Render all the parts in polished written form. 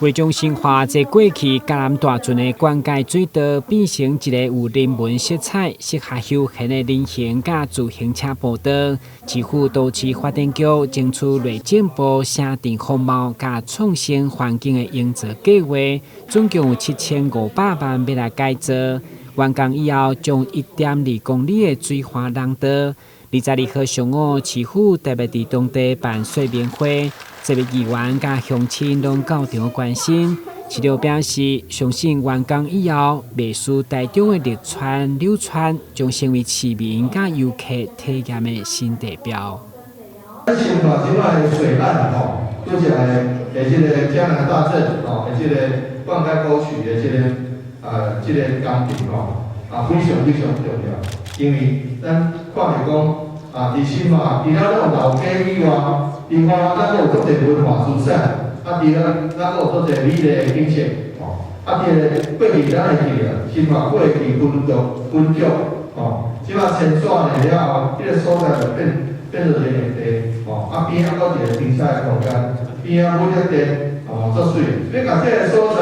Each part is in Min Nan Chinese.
為將新化這過去嘉南大圳的灌溉水道變成一個有人文色彩、適合休閒的人行佮自行車步道，市府都市發展局爭取內政部城鎮風貌佮創生環境的營造計劃，總共有7500萬欲來改造。完工以後，將1.2公里的水岸廊道。22號上午，市府特別佇當地辦說明會，這位議員佮鄉親攏到場關心。市長表示，相信完工以後，袂輸台中的綠川、柳川將成為市民佮遊客體驗的新地標。新化這擺的水岸吼，拄則的這个嘉南大圳吼，的這个灌溉溝渠的這个工程吼，非常非常重要，因為咱看著講，佇新化除了咱有老街以外，另外咱閣有足濟文化資產，除了咱閣有足濟美麗的景色，吼，這个過去咱會記得，新化過去軍局，吼，這擺遷徙了後，這个所在就變做一個綠地，吼，邊仔閣一個停車的空間，邊仔武德殿，吼，足媠，欲共這个所在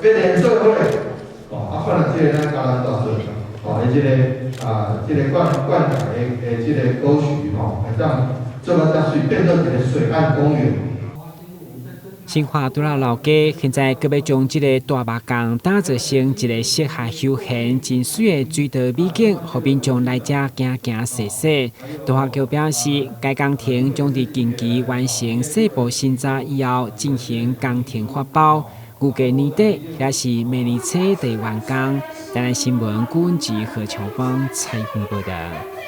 欲連做伙，吼，看來這个咱嘉南大圳，吼，的這個灌溉的這个溝渠，吼，會當做甲遮媠，變做一个水岸公園。新化除了老街，現在閣欲將這个大目江打造成一个適合休閒、真媠的水道美景，予民眾來遮行行踅踅。都發局表示，該工程將佇近期完成細部審查以後，進行工程發包，預計年底抑是明年初就完工。台南新聞古文吉何秋芳採訪報道。